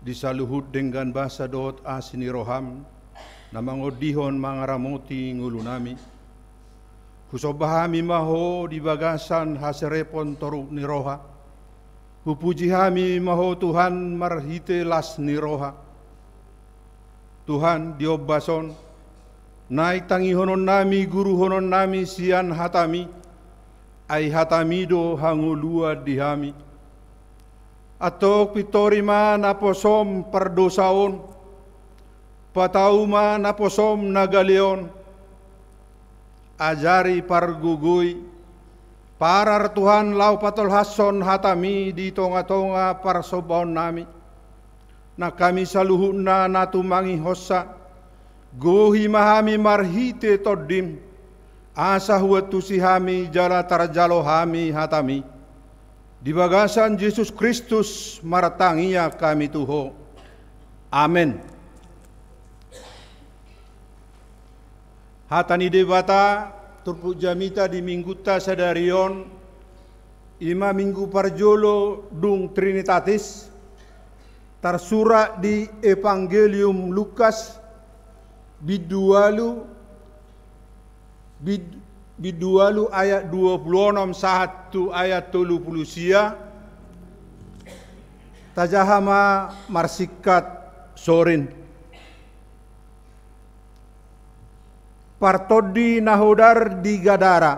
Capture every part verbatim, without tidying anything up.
Di saluhut denggan basa dohot asi ni roham, na mangondihon mangaramoti ngolunami. Husomba hami ma Ho di bagasan haserepon torup ni roha. Hupuji hami ma Ho Tuhan marhite las ni roha. Tuhan, di ombas on, naeng tangihononnami guruhononnami sian hatami, ai hatami do hangoluan di hami. Antong pintori ma naposom pardosa on, patau ma naposom na gale on, ajari pargogoi, parar Tuhan laho patolhashon hatami di tongatonga parsombaonnami. Nang hami saluhutna na tumangihonsa, gohi ma hami marhite Tondim, asa huantusi hami jala tarjalo hami hatami. Di bagasan Jesus Kristus martangiang hami tu Ho. Amen. Hata ni Debata, turpuk jamita di Minggunta sadari on, i ma Minggu parjolo dung Trinitatis, tarsurat di Evangelium Lukas, bindu ualu, bid-, bindu ualu ayat dua pulu onom sahat tu ayat tolu pulu sia, tajaha ma marsingkat sorin. Partondi na hodar di Gadara.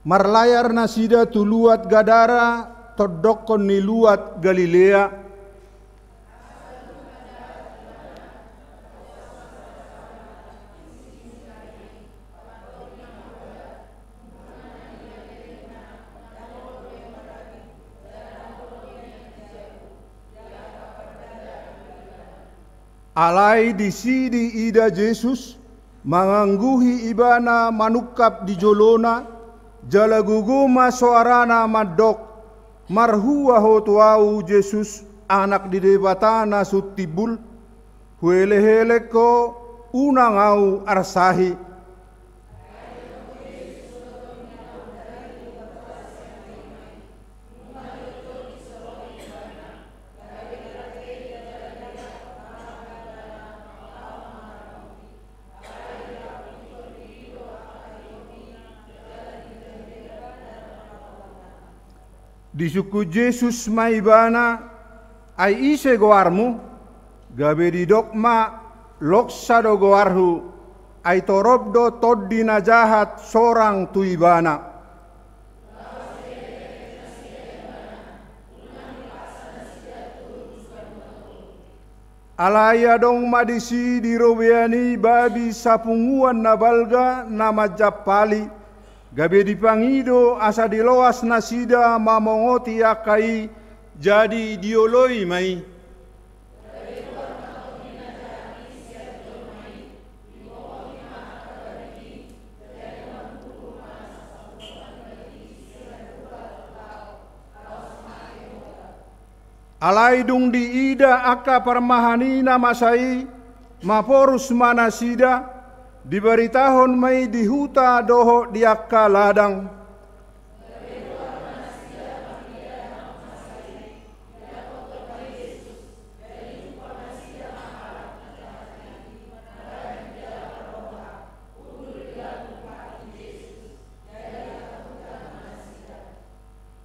Marlayar nasida tu luat Gadara, tondokkon ni luat Galilea. Alai disi diida Jesus, mangangguhi ibana manungkap di jolona, jala gogo ma soarana mandok: Marhua Ho tu ahu, Jesus, Anak ni Debata na sun timbul? Huelek-elek Ho, unang ahu arsahi. Disungkun Jesus ma ibana: Ai ise goarmu? Gabe didok ma: Loksa do goarhu, ai torop do tondi na jahat sorang tu ibana. Alai adong ma disi di robean i babi sapunguan na balga na manjampali, gabe dipangido asa diloas nasida mamongoti angka i, jadi dioloi ma i. Alai dung diida angka parmahan i na masa i, maporus ma nasida, dibaritahon ma i di huta dohot di angka ladang.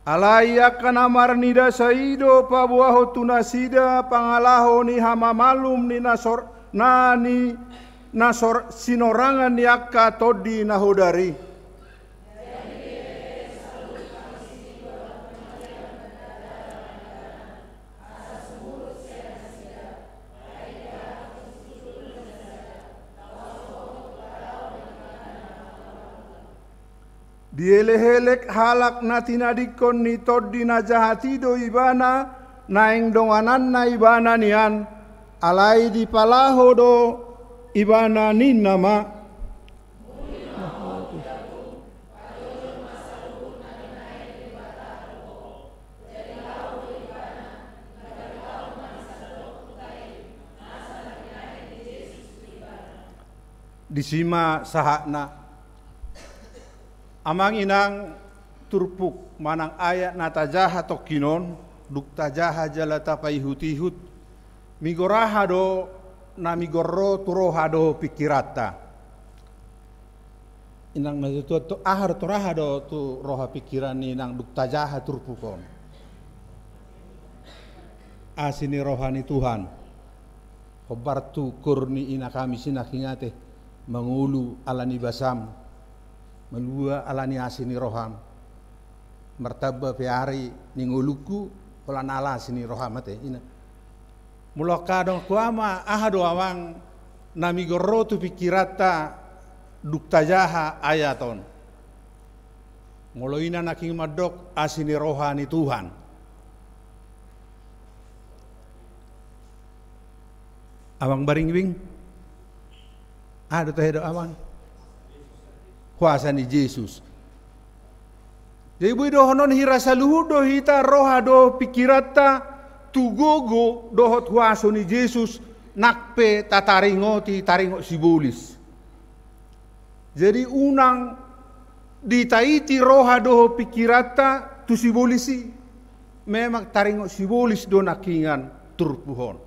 Alai angka na marnidasa i do paboahon tu nasida pangalaho ni hamamalum ni na sor-, na ni na sor-, sinorangan ni angka tondi na hodar i. Dielek-elek halak na tinadingkon ni tondi na jahat i do ibana, naeng dongananna ibana nian, alai dipalaho do ibana ninna ma. Disi ma sahatna. Amang inang, turpuk manang ayat na tajaha tongkin on, Dung tajaha jala tapaihut-ihut, migor aha do na migor ro tu roha dohot pingkiranta? Inang na tuatua, aha do, tor aha do tu roha pingkiran ni inang dung tajaha turpuk on? Asi ni roha ni Tuhan. Hombar tu goar ni ina hami si nangkin ate, mangolu ala ni basam, malua ala ni asi ni roham. Martamba pe ari ni ngolungku, holan ala asi ni roham ate, ina. Molo angka dongan, aha do amang na migor ro tu pingkiranta dung tajaha ayat on? Molo ina nangkin mandok asi ni roha ni Tuhan. Amang Baringbing, aha do tahe do amang? Huasa ni Jesus. Jadi boi dohonon hira saluhut do hita roha dohot pingkiranta tu gogo dohot huaso ni Jesus, nang pe tataringoti taringot sibolis. Jadi unang ditaiti roha dohot pingkiranta tu sibolis i. Memang taringot sibolis do nangkiningan turpuk on.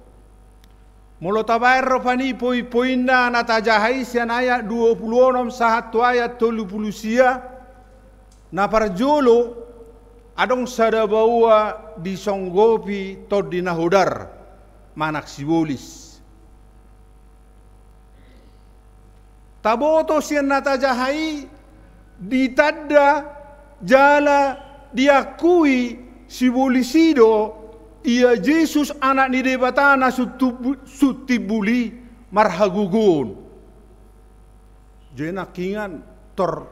Molo tabaen ro pani poin-poinna na tajaha i sian ayat dua pulu onom sahat tu ayat tolu pulu sia, na parjolo, adong sada baoa disonggopi tondi na hodar manang sibolis. Taboto sian na tajaha i, ditanda jala diakui sibolis i do, ia Jesus Anak ni Debata na sun tubu-, sun timbul i marhagogoon. Jadi nangkiningan tor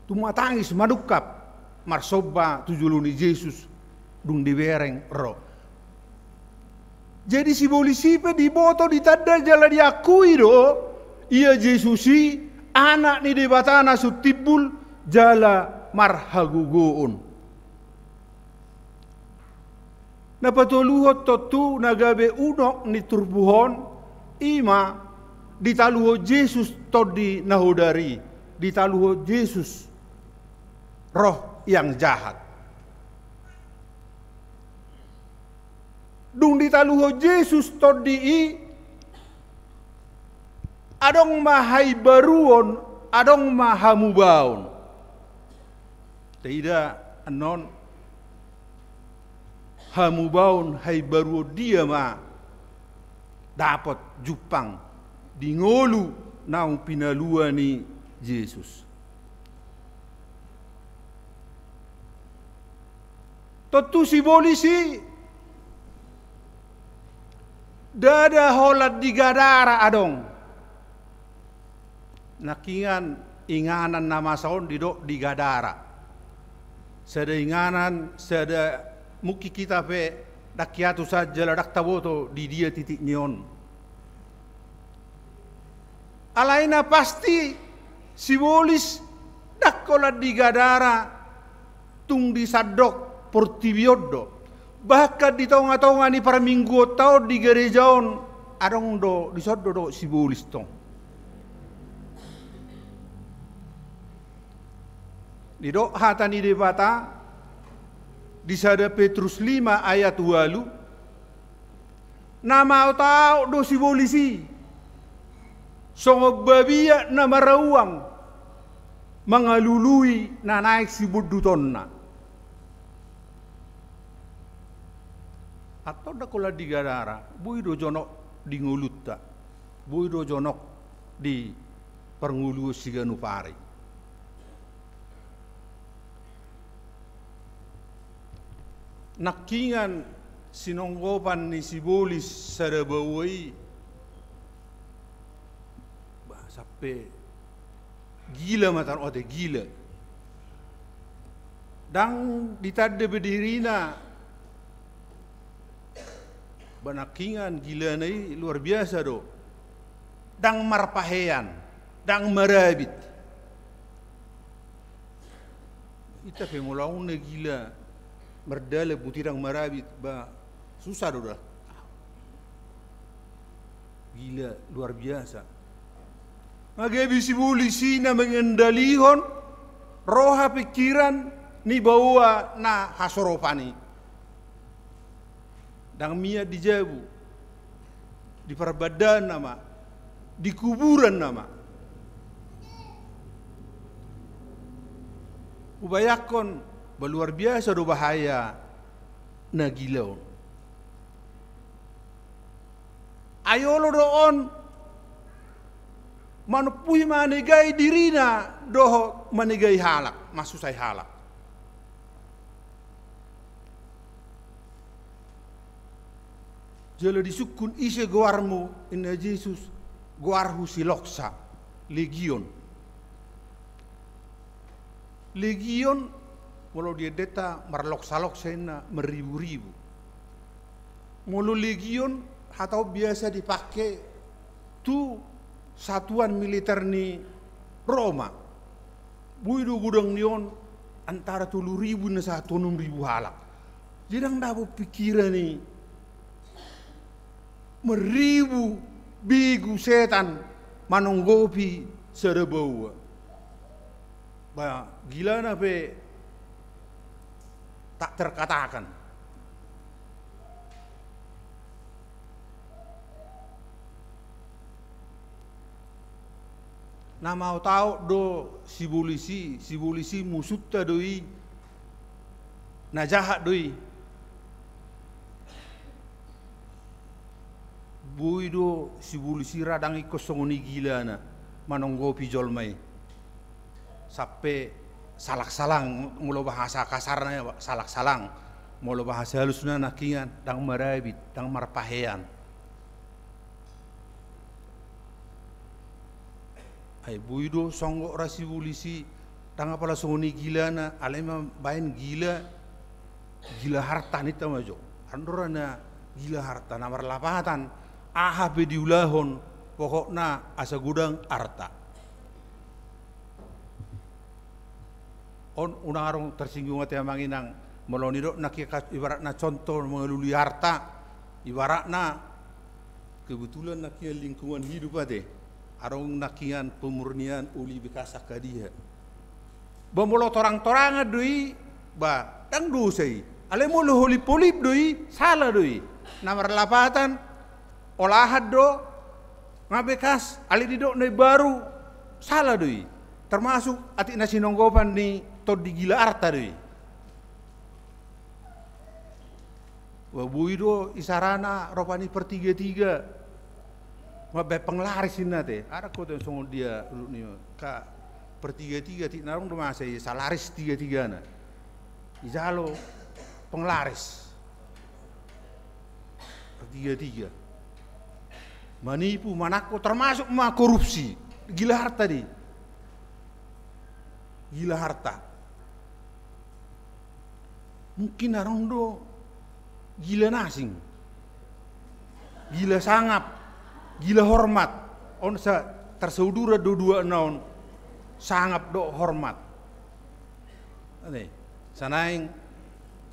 tumatangis manungkap marsomba tu jolo ni Jesus dung dibereng ro. Jadi sibolis i pe diboto, ditanda jala diakui do, ia Jesus i Anak ni Debata na sun timbul jala marhagogoon. Na patoluhon tontu na gabe unok ni turpuk on, i ma ditaluhon Jesus tondi na hodar i, ditaluhon Jesus roh yang jahat. Dung ditaluhon Jesus tondi i, adong ma haimbaruon, adong ma hamubaon. Taida annon, hamubaon, haimbaruon dia ma dapot jumpang di ngolu naung pinalua ni Jesus. Tontu sibolis i ndada holan di Gadara adong. Nangkiningan inganan na masa on didok di Gadara. Sada inganan, sada mungkin hita pe ndang hiatus an jala ndang taboto di dia titik ni on. Alai na pasti sibolis ndang holan di Gadara tung di sandok portibi on do. Bahkan di tonga-tonga ni parmingguonta on di gareja on, adong do dison do dohot sibolis tong. Didok hata ni Debata di sada Petrus lima ayat ualu, na maotaot do sibolis i songon babiat na marauang mangalului na naeng sibondutonna. Antong ndang holan di Gadara, boi do jonok di ngolunta, boi do jonok di parngoluon siganup ari. Nangkiningan sinonggopan ni sibolis sada baoa i, bah, sampe gila ma taon ate, gila. Ndang ditanda be dirina. Ba nangkiningan gilana i luar biasa do. Ndang marpahean, ndang marabit. Hita pe molo adong na gila mardalan buti ndang marabit, ba susah do da. Gila luar biasa. Nga gabe sibolis i na mengendalihon roha pingkiran ni baoa na hasoropan i. Ndang mian di jabu, di parbandaan nama, di kuburan nama. Hubayangkon, ba luar biasa do bahaya na gila on. Ai olo do on manompuhi manegai dirina dohot manegai halak, mansusai halak. Jala disungkun, "Ise goarmu?" Ninna Jesus, "Goarhu si Loksa, Legion." Legion, molo di endenta marloksa-loksa ninna, marribu-ribu. Molo legion, hata on biasa dipake tu satuan militer ni Roma. Boi do godang ni on antara tolu ribu ninna sahat tu onom ribu halak. Jadi ndang dapot pikiran i marribu begu setan manonggopi sada baoa. Ba gilana pe tak terkatakan. Na maotaot do sibolis i, sibolis i musunta do i, na jahat do i. Boi do sibolis i ra ndang ingkon songon i gilana manonggopi jolma i. Sampe salak-salang, molo bahasa kasarna, salak-salang. Molo bahasa halusna nangkiningan ndang marabit, ndang marpahean. Ai boi do songgop ra sibolis i, ndang apala songon i gilana, alai mambaen gila, gila harta ninta ma jo. Andor ra na gila harta, na marlapatan, aha pe diulahon, pokokna asa godang arta. On unang adong tersinggung ate amang inang, molo nidok nangkin ibaratna contoh mangalului arta, ibaratna kebetulan nangkin lingkungan hidup ate, adong nangkin pemurnian oli bekas angka dia. Ba molo torang-torangan do i, ba ndang dosa i. Alai molo holip-holip do i, sala do i. Na marlapatan, olahan do, nga bekas, alai didok na imbaru, sala do i. Termasuk atik na sinonggopan ni tondi gila arta do i. Ba boi do isarana ropa ni pertiga-tiga. Mambaen penglaris ninna ate. Adong ho tu songon dia uluk ni on. Ka pertiga-tiga, atik na adong do masa i salaris tiga-tigana. Ijalo penglaris. Pertiga-tiga. Manipu, manangko, termasuk ma korupsi. Gila harta do i. Gila harta. Mungkin adong do gila na asing. Gila sangap, gila hormat. On sa tarsauduran do duana on, sangap dohot hormat. Ate, sanaeng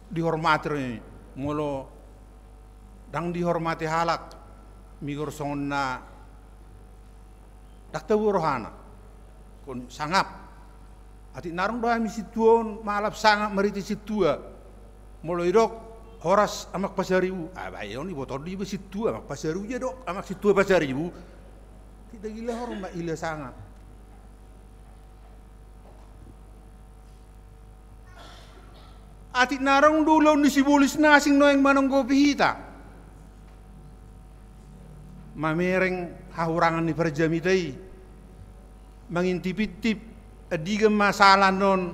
dihormati do i, molo ndang dihormati halak, migor songon na ndang tabo rohana. Kon sangap. Atik na adong do hami sintua on mangalap sangap marhite sintua. Molo idok, "Horas Amak Pasaribu." Ah, bae on iboto on do iba sintua Amak Pasaribu, ia dok Amak sintua Pasaribu. Tidak gila hormat, gila sangap. Atik na adong do ulaon ni sibolis na asing naeng manonggopi hita. Mamereng hahurangan ni parjamita i. Mangintip-intip, andigan ma sala non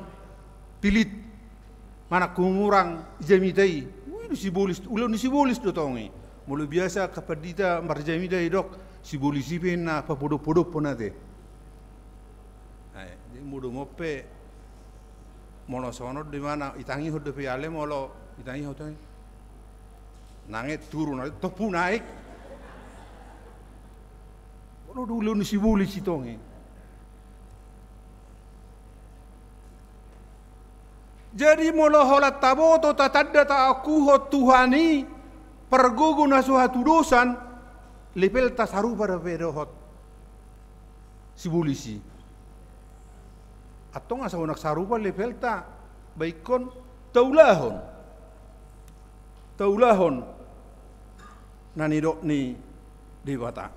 pilit. Manang humurang jamita i. Ui, do sibolis, ulaon ni sibolis do tong i. Molo biasa angka pandita marjamita i dok, sibolis i pe na papodop-podophon ate. Ai, jadi modom on pe, molo songon on do imana, itangihon dope ale molo, itangihon dope. Nanget turun, tompu naik. Molo do ulaon ni sibolis i tong i. Jadi molo holan taboto, tatanda, taangkuhon Tuhan i, pargogo na so hatudosan, levelta sarupa dope dohot sibolis i. Antong asa unang sarupa levelta, ba ingkon taulahon. Taulahon. na nidok ni Debata.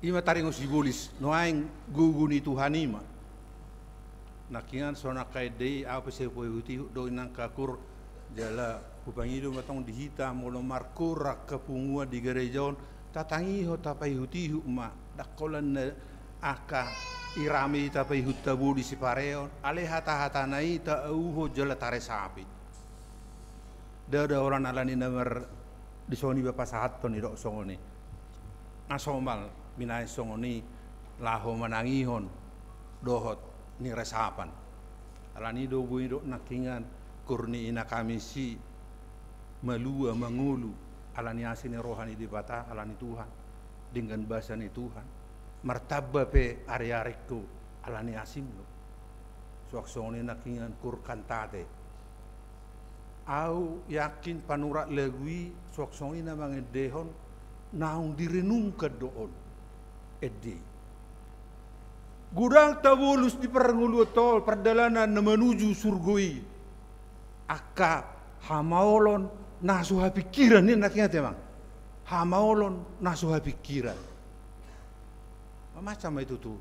I ma taringot sibolis, nuaeng gogo ni Tuhan i ma. Nangkiningan songon angka ende i, ahu pe sai hupaihutihut do inang, angka kur, jala hupangido ma tong di hita, molo markur angka punguan di gareja on, tatangihon tapaihutihut ma, ndang holan na angka i rame i tapaihut tabolis sipareon, alai hatahatana i taauhon jala taresapi. Ndada holan alani na mar-, dison iba pasahathon nidok songon i. Nga somal binahen songon i laho manangihon dohot niresapan. Alani do boi nidok nangkiningan kur ni ina Kamis i malua mangolu alani asi ni roha ni Debata, alani Tuhan, denggan basa ni Tuhan. Martamba pe ariaringku alani asim do. Suang songon i nangkiningan kur Kantate. Ahu yakin panurat lagu i suang songon i na mangendehon naung direnungkan do on ende i. Godang tabolus di parngoluanta on, pardalanan na manuju surgo i, angka hamaolon na so hapingkiran, ninna nangkiningan, amang. Hamaolon na so hapingkiran. Mamacam ma i tutu.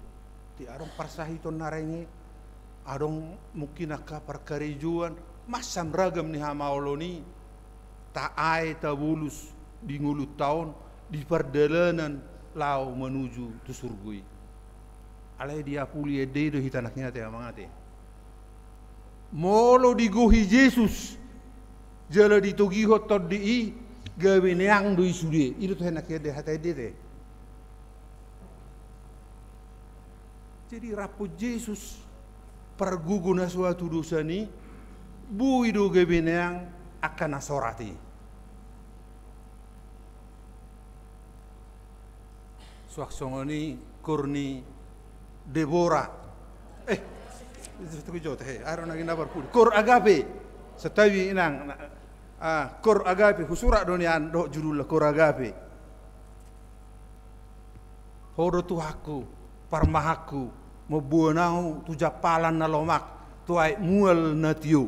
Di adong parsahiton na renge, adong mungkin angka parkarejoan, macam ragam ni hamaolon i, taai tabolus di ngolunta on, di pardalanan laho manuju tu surgo i. Alai diapuli ende i do hita nangkiningan, amang, ate. Molo digohi Jesus, jala ditogihon tondi i, gabe neang do i sude. I do tahe nangkiningan hata ende, ate. Jadi rap Jesus, pargogo na so hatudosan i, boi do gabe neang angka na sorat i. Suang songon i kur ni Debora. Eh, itu satu kejot, he, aro nangkin na parpudi. Kur Agape. Satawi inang, ah, kur Agape, husurat do nian dohot judulna, kur Agape. Ho do Tuhanku, parmahanku, mamboan ahu tu jampalan na lomak, tu aek mual na tio.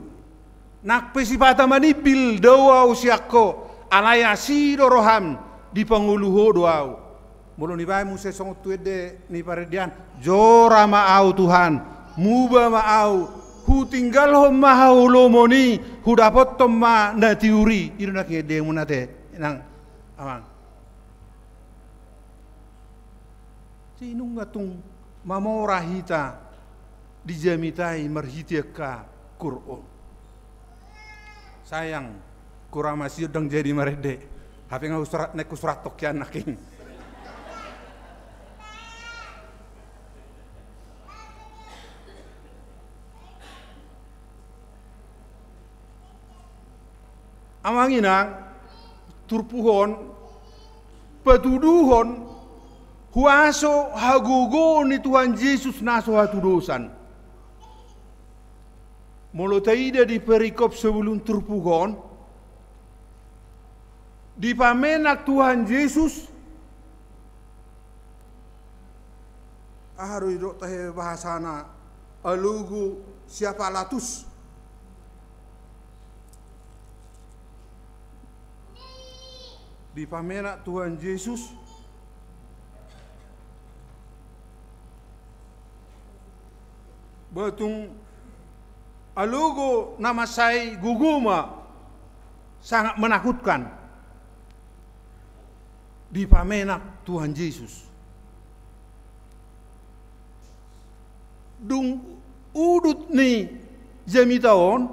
Nang pe sipata manimbil dao ahu sian Ho, alai asi do roham, dipangolu Ho do ahu. Molo nibaen muse songon tu ende ni parendean, jora ma ahu Tuhan, muba ma ahu, hutinggalhon ma haholomon i, hudapothon ma na tiur i. I do nangkin endemuna, ate, inang, amang. Jadi nunga tung mamora hita dijamitai marhite angka kur on. Sayang, kur Amasion ndang jadi marende. Hape nga husurat, naeng husurat tokian nangkin. Amang inang, turpuk on patuduhon huaso hagogoon ni Tuhan Jesus na so hatudosan. Molo taida di perikop sebelum turpuk on, dipamenak Tuhan Jesus, aha do didok tahe bahasana, alogo siapalatus. Dipamenak Tuhan Jesus, ba tung alogo na mansai gogo ma, sangat menakutkan. Dipamenak Tuhan Jesus. Dung udut ni jamita on,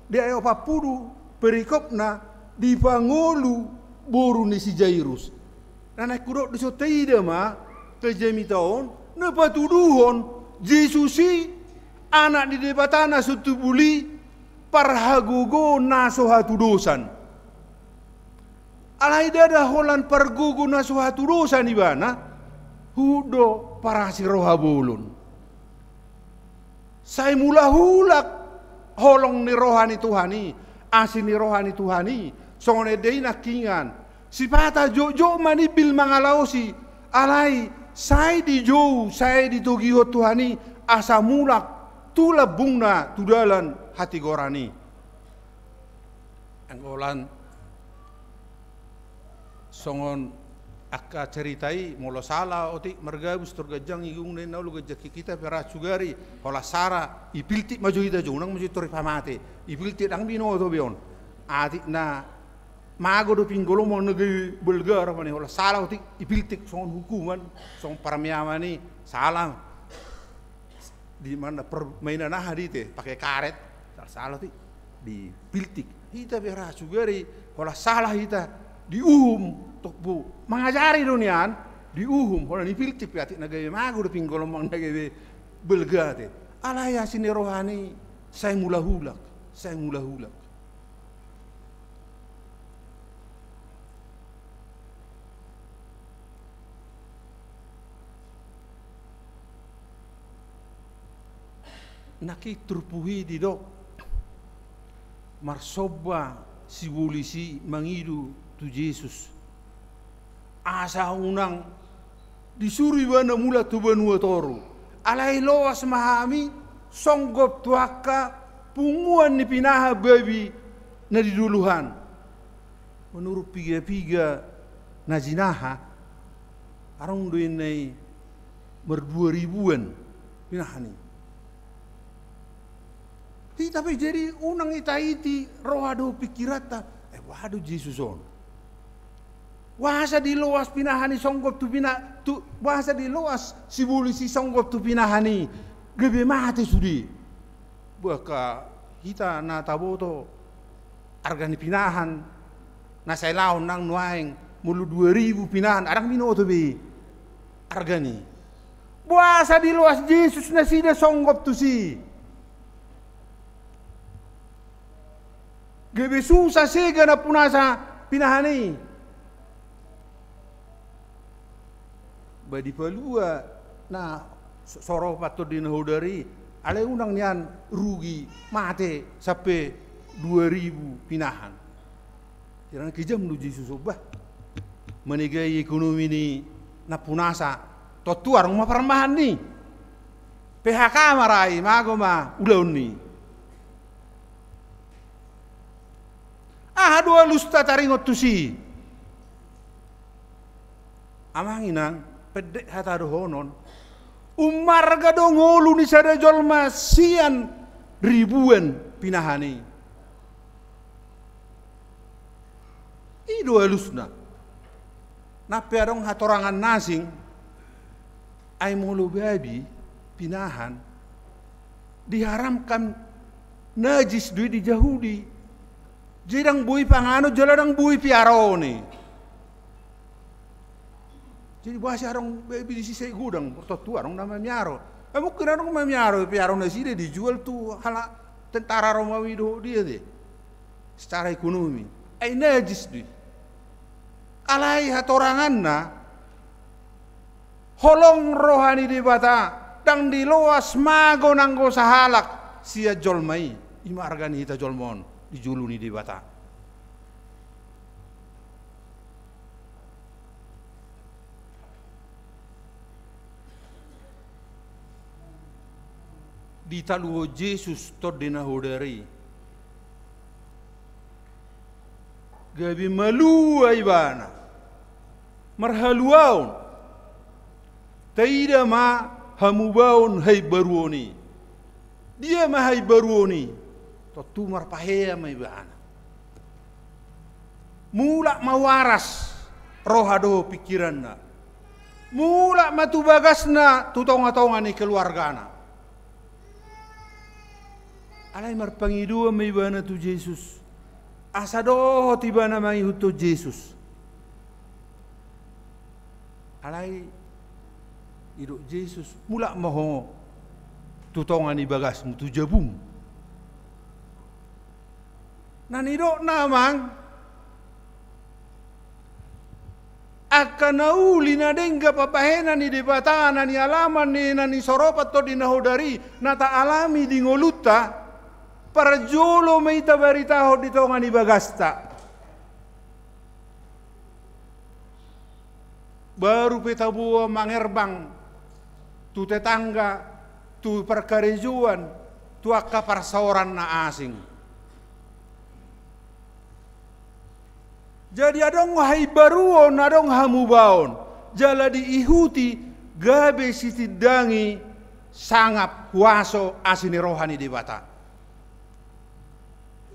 di ayat opat pulu perikopna, dipangolu boru ni si Jairus. Na naeng hudok, dison taida ma angka jamita on na patuduhon Jesus i Anak ni Debata na so tumbul i, parhagogoon na so hatudosan. Alai ndada holan pargogo na so hatudosan ibana, huhut do parasi roha bolon. Sai mulak-ulak holong ni roha ni Tuhan i, asi ni roha ni Tuhan i, songon ende i nangkiningan. Sipata jotjot manimbil mangalaosi, alai sai dijou, sai ditogihon Tuhan i, asa mulak tu lambungna tu dalan hatigoran i. Anggo lan songon angka cerita i, molo sala otik margabus tor ganjang igung na, olo ganjang hita pe ra sugari, holan sala ipiltik ma jo hita jo, unang ma jo tor ipamate. Ipiltik, ndang binoto be on. Atik na mago do pinggolom na gabe balga, rupani holan sala otik ipiltik songon hukuman, songon parmeaman i, sala. Di mana permainan aha di te, pakai karet, sala, sala otik dipiltik. Hita pe ra sugari, holan sala hita diuhum, tok bu mangajari do nian, diuhum, holan dipiltik pe atik na gabe mago do pinggolom na gabe balga te. Alai asi ni roha ni sai mulak-ulak, sai mulak-ulak. Nangkin turpuk i didok, marsomba sibolis i mangido tu Jesus asa unang disuru ibana mulak tu banua toru. Alai loas ma hami songgop tu angka punguan ni pinahan babi na di dolok an. Menurut piga-piga na jinaha, adong do inna i mardua ribuan pinahan i. Hita pe jadi unang ita iti roha dohot pingkiranta, eh, boha do Jesus on? Boasa diloas pinahan i songgop tu pina-, tu, boasa diloas sibolis i songgop tu pinahan i, gabe mate sude? Boha hita na taboto arga ni pinahan na sai laon nang nuaeng, molo dua ribu pinahan, ndang binoto be arga ni. Boasa diloas Jesus nasida songgop tusi? Gabe susa sega nampunasa pinahan i. Ba dipalua na so-, soropan Tondi na Hodar i, alai unang nian rugi mate sampe dua ribu pinahan. Jadi kejam do Jesus on, bah. Manegai ekonomi ni nampunasa, tontu adong ma parmahan ni. P H K ma ra i, mago ma ulaon ni. Aha do alusta taringot tusi? Amang inang, pendek hata dohonon. Ummarga do ngolu ni sada jolma sian ribuan pinahan i. I do alusna. Nang pe adong hatorangan na asing, ai molo babi pinahan, diharamkan, najis do i di Jahudi. Jadi ndang boi panganon jala ndang boi piaraon i. Jadi boasa adong babi di sisai godang, tontu adong na mamiaro. Eh, mungkin adong mamiaro, piaro nasida dijual tu halak tentara Romawi dohot dia te. Secara ekonomi. Ai najis do i. Alai hatoranganna, holong roha ni Debata, ndang diloas mago nanggo sahalak sian jolma i. I ma arga ni hita jolma on di jolo ni Debata. Ditaluhon Jesus Tondi na Hodar i, gabe malua ibana, marhaluaon. Taida ma hamubaon haimbaruon i. Dia ma haimbaruon i? Tontu marpahea ma ibana. Mulak ma waras roha dohot pingkiranna. Mulak ma tu bagasna, tu tongatonga ni keluargana. Alai marpangidoan ma ibana tu Jesus, asa dohot ibana mangihuthon Jesus. Alai didok Jesus, mulak ma ho tu tonga ni bagasmu, tu jabum. Na nidokna, amang, angka na uli na denggan pambahenan ni Debata, na nialaman ni, na nisoropan Tondi na Hodar i, na taalami di ngolunta, parjolo ma i tabaritahon di tonga ni bagasta. Baru pe taboa mangerbang tu tetangga, tu parkarejoan, tu angka parsaoran na asing. Jadi adong haimbaruon, adong hamubaon, jala diihuti gabe sitindangi sangap, huaso, asi ni roha ni Debata.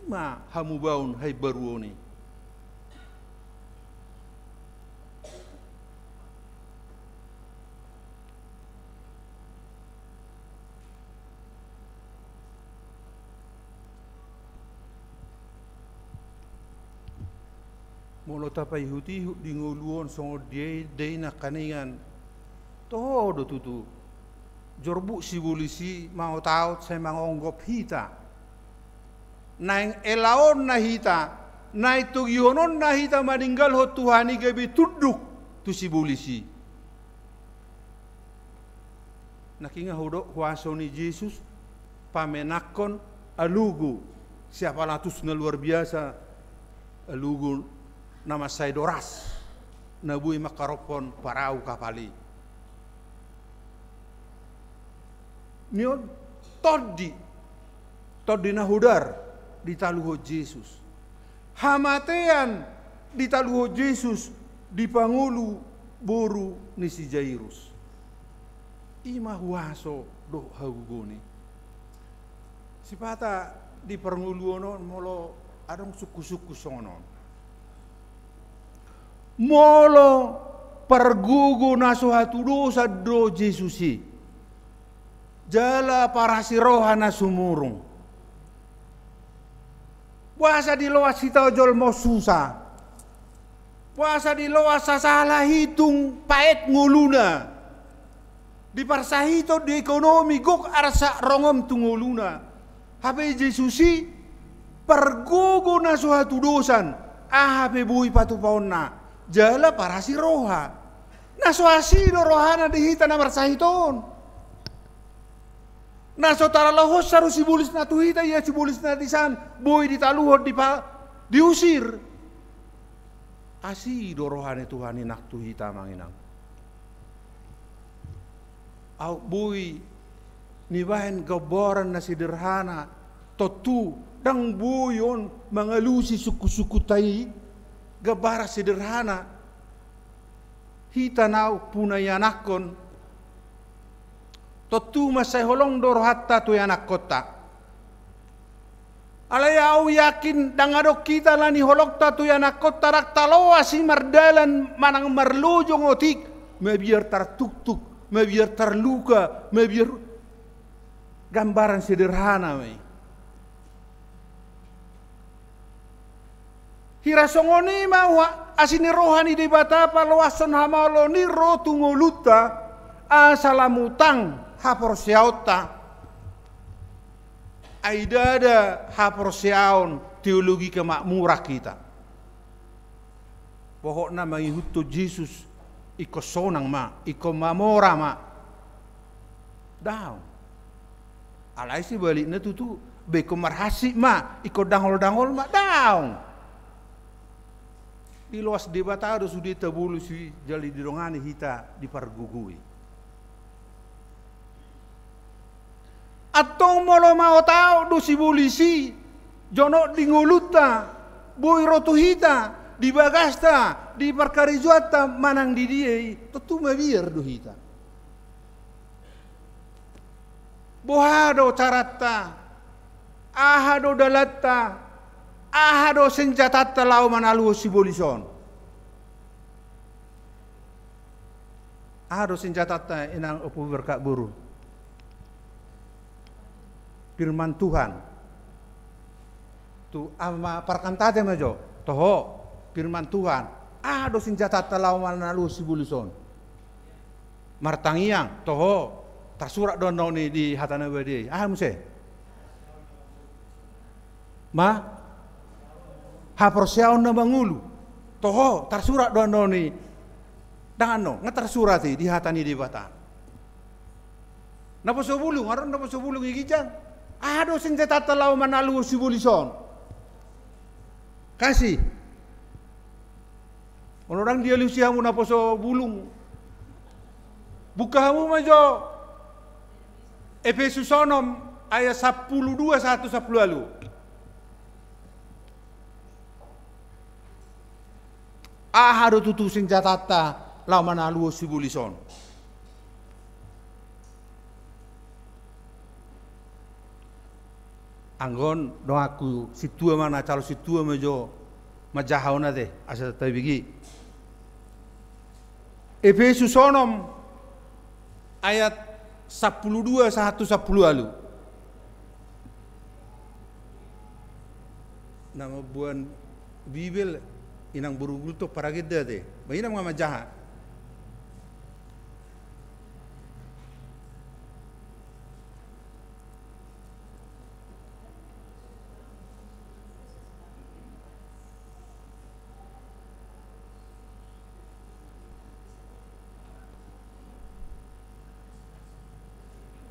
I ma hamubaon, haimbaruon i. Molo tapaihut-ihut di ngolu on songon dia i, dia i nangkaningan, toho do tutu, jorbut sibolis i maotaot sai mangonggop hita. Naeng elaonna hita, naeng togihononna hita maninggalhon Tuhan i gabe tunduk tu sibolis i. Nangkin nga hudok huaso ni Jesus pamenakkon alogo, siapalatus na luar biasa, alogo na mansai doras, na boi mangkarophon parau kapal i. Ni on tondi, tondi na hodar ditaluhon Jesus. Hamatean ditaluhon Jesus di pangolu boru ni si Jairus. I ma huaso dohot hagogoon i. Sipata di parngoluon on molo adong sungkun-sungkun songon on. Molo pargogo na so hatudosan do Jesus i, jala parasi roha na sumurung. Boasa diloas hita jolma on susa? Boasa diloas sasala i tung paet ngoluna? Diparsahiton di ekonomi, gok arsak rongom tu ngoluna. Hape Jesus i pargogo na so hatudosan, aha pe boi patupaonna, jala parasi roha. Na so asi do rohana di hita na marsahit on. Na so taralohossa do sibolisna tu hita, ia sibolisna disan boi ditaluhon, dipa-, diusir. Asi do roha ni Tuhan i nang tu hita, amang inang. Aut boi nibaen gambaran na sederhana, tontu ndang boi on mangalusi sungkun-sungkunta i, gambaran sederhana. Hita na umpuna ianakhon, tontu mansai holong do rohanta tu ianakkonta. Alai ahu yakin ndang adong hita na niholongta tu ianakkonta ndang taloas i mardalan manang marlojong otik, mabiar tartuktuk, mabiar tarluka, mabiar, gambaran sederhana ma i. Hira songon i ma ua-, asi ni roha ni Debata paloashon hamaolon i ro tu ngolunta, asa lam utang haporseaonta. Ai ndada haporseaon teologi kemakmuran hita. Pokokna mangihuthon Jesus ingkon sonang ma, ingkon mamora ma. Daong. Alai sebalikna tutu, be ingkon marhansit ma, ingkon dangol-dangol ma, daong. Diloas Debata do sude tabolus i jala didongani hita dipargogoi. Antong molo maotaot do sibolis i, jonok di ngolunta, boi ro tu hita, di bagasta, di parkarejoanta manang di dia i, tontu mabiar do hita. Boha do caranta, aha do dalanta, aha do senjatanta laho manaluhon sibolis on? Aha do senjatanta, inang, ompu, berkat guru? Firman Tuhan. Tu ama parkantate ma jo, toho, firman Tuhan. Aha do senjatanta laho manaluhon sibolis on? Martangiang, toho, tarsurat do annon i di hata na badia i. Aha muse? Ma? Haporseaon na mangolu. Toho, tarsurat do annon i. Ndang annon, nga tarsurat i di hata ni Debata. Naposo bulung, adong naposo bulung i ginjang. Aha do senjatanta laho manaluhon sibolis on? Kasih. Molo ndang dialusi hamu naposo bulung, buka hamu ma jo Epesus onom Ayat sampulu dua sahat tu sampulu ualu. Aha do tutu sinjatanta laho manaluhon sibolis on? Anggo on donganku, sintua ma na calo sintua ma jo manjaha on ate, asa tabege. Epesus onom ayat sampulu dua sahat tu sampulu ualu. Na mamboan Bibel inang boru Gultom paragenda te. Ba inang ma manjaha.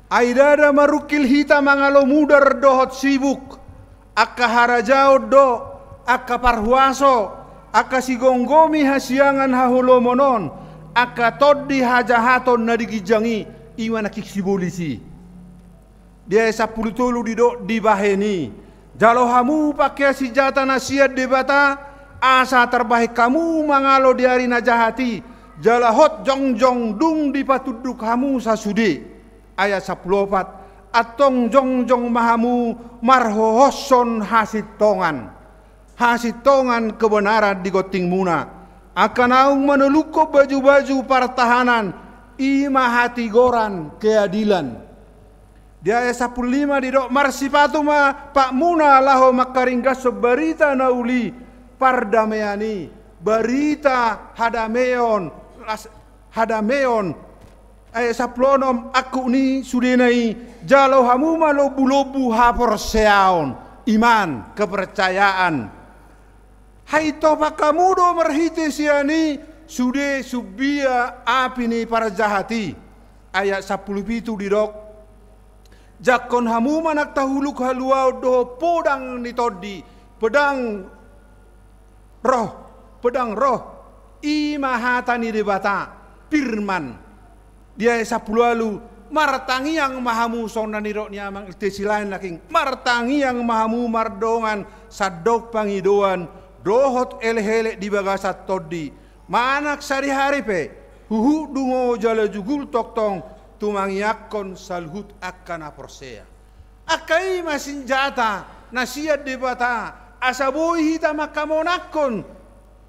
Ai ndada marungkil hita mangalo mudar dohot sibuk, angka harajaon do, angka parhuaso, angka sigomgomi hasiangan haholomon on, angka tondi hajahaton na di ginjang i, i ma nangkin sibolis i. Di ayat sampulu tolu didok dibahen i, jalo hamu pangkean sinjata na sian Debata, asa tarbahen hamu mangalo di ari na jahat i, jala hot jongjong dung dipatunduk hamu sasude. Ayat sampulu opat, antong jongjong ma hamu marhohoshon hasintongan. Hasintongan kebenaran di gontingmuna. Angka naung manolukhon bajubaju partahanan, i ma hatigoran keadilan. Di ayat sampulu lima didok, marsipatu ma patmuna laho mangkaringgashon barita na uli, pardamean i, barita hadameon, las-, hadameon. Ayat sampulu onom, angkup ni sudena i, jalo hamu ma lombulombu haporseaon, iman, kepercayaan. Haintopan hamu do marhite sian i sude sumbia api ni parjahat i. Ayat sampulu pitu didok, jangkon hamu ma nang tahuluk haluaon dohot podang ni tondi, pedang roh, pedang roh, i ma hata ni Debata, firman. Di ayat sampulu ualu, martangiang ma hamu songon na nidok ni amang L T Silaen nangkin, martangiang ma hamu mardongan sandok pangidoan dohot elekelek di bagasan tondi, manang sadihari pe huhut dungo jala jugul tongtong tumangiangkon saluhut angka na porsea. Angka i ma sinjata na sian Debata, asa boi hita mangkamonangkon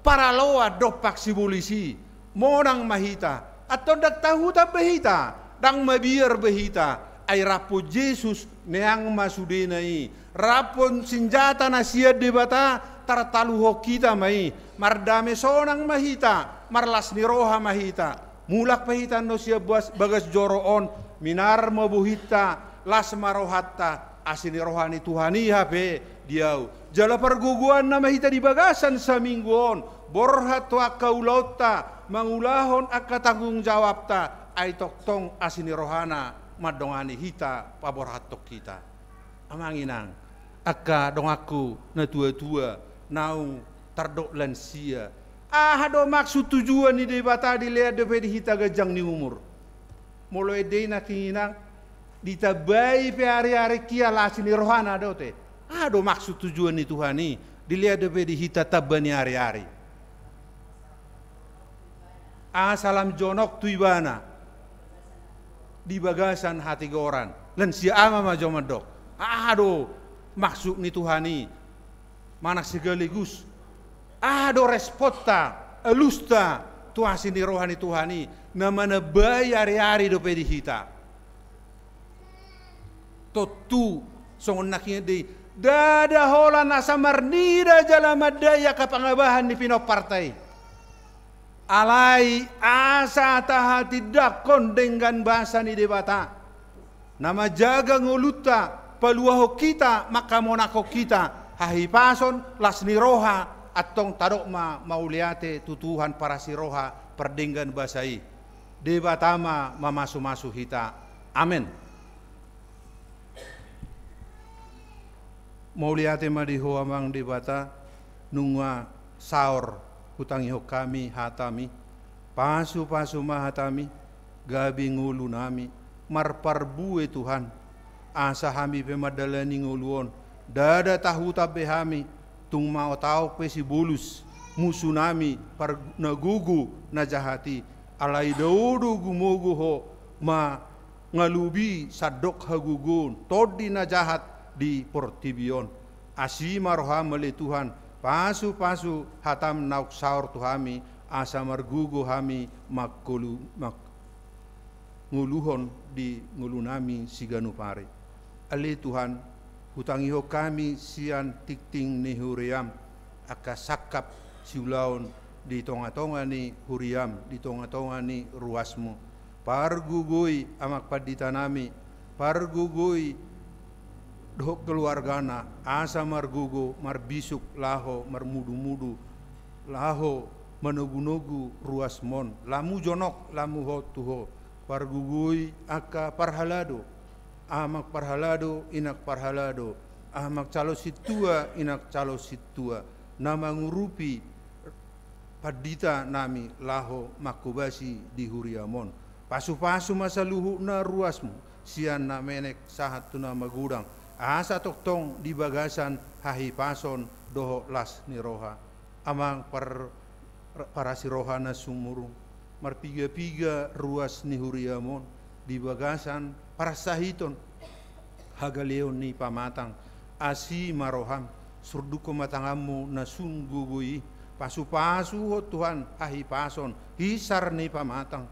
paraloan dompak sibolis i. Monang ma hita, antong ndang tahutan be hita, ndang mabiar be hita, ai rap Jesus neang ma sudena i, rap sinjata na sian Debata tartaluhon hita ma i, mardame sonang ma hita, marlas ni roha ma hita. Mulak pe hita annon sian bagas joro on, minar ma bohinta, las ma rohanta, asi ni roha ni Tuhan i hape di ahu. Jala pargogoanna ma hita di bagasan saminggu on, borhat tu angka ulaonta, mangulahon angka tanggung jawabta, ai tongtong asi ni rohana mandongani hita, paborhathon hita. Amang inang, angka donganku na tuatua, naung tardok lansia. Aha do maksud tujuan ni Debata dilean dope di hita ganjang ni umur? Molo ende i nangkin inang, ditambai pe ariari kia las ni rohana do te. Aha do maksud tujuan ni Tuhan i dilean dope di hita tamba ni ariari? Asa lam jonok tu Ibana di bagasan hatigoran. Lansia ama ma jo mandok, aha do maksud ni Tuhan i? Manang sekaligus, aha do responta, alusta tu asi ni roha ni Tuhan i na manambai ariari dope di hita? Tontu songon na hinian do i, ndada holan asa marnida jala mandai angka pangabahan ni pinomparta i. Alai asa tahatindangkon denggan basa ni Debata na manjaga ngolunta, paluahon hita, mangkamonangkon hita hahipason, las ni roha, antong tadok ma mauliate tu Tuhan parasi roha pardenggan basa i. Debata ma mamasumasu hita. Amen. Mauliate ma di Ho Amang Debata, nunga saor hutangihon hami hataMi, pasupasu ma hataMi, gabe ngolunami marparbue Tuhan, Asa hami pe mandalani ngolu on, ndada tahutan be hami, tung mangataon pe sibolus, musunami, par-, na gogo, na jahat i, alai dao do gumogo ho, mangalubi sandok hagogoon, tondi na jahat di portibi on. Asi ma roham ale Tuhan, pasu-pasu hatam naung saor tu hami, asa margogo hami mangkolu-, mang-, ngoluhon di ngolunami siganup ari. Ale Tuhan, hutangihon hami sian tingting ni huriam, angka sangkap siulaon di tonga-tonga ni huriam, di tonga-tonga ni ruasmu. Pargogoi amang panditanami, pargogoi dohot keluargana, asa margogo, marbisuk, laho marmudu-mudu, laho manogu-nogu ruasmon, lamu jonok, lamu hot tu ho. Pargogoi angka parhalado, amang parhalado, inang parhalado, amang calon sintua, inang calon sintua, na mangurupi panditanami laho manghobasi di huriam on. Pasu-pasu ma saluhutna ruasmu, sian na menek sahat tu na magodang, asa tongtong di bagasan hahipason dohot las ni roha. Amang par-, parasi roha na sumurung, marpiga-piga ruas ni huriam on, di bagasan parsahiton, hagaleon ni pamatang, asi ma roham, surdukhon ma tanganmu na sun gogo i, pasu-pasu ho Tuhan hahipason, hisar ni pamatang.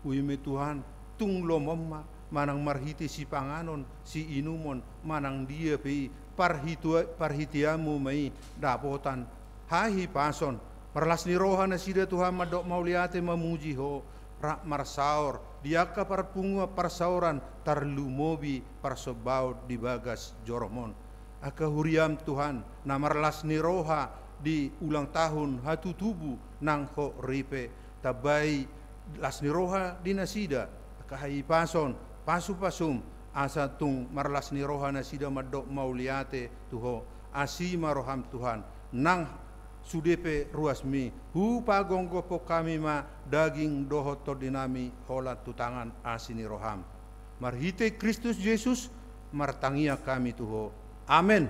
Ui ma Tuhan, tung lomo ma, manang marhite sipanganon, siinumon, manang dia pe i, parhitua-, parhiteanmu ma i, dapotan hahipason, marlas ni roha nasida Tuhan mandok mauliate mamuji ho, rap marsaor, di angka parpunguan parsaoran tarlumobi parsombaon di bagas joromon. Angka huriam Tuhan, na marlas ni roha di ulang tahun hatutubu nang ho ripe, tambai las ni roha di nasida, angka hahipason, pasu-pasum, asa tung marlas ni roha nasida mandok mauliate tu ho, asi ma roham Tuhan, nang sude pe ruasmi, hupagophop hami ma daging dohot tondinami holan tu tangan asi ni roham. Marhite Kristus Jesus, martangiang hami tu ho. Amen.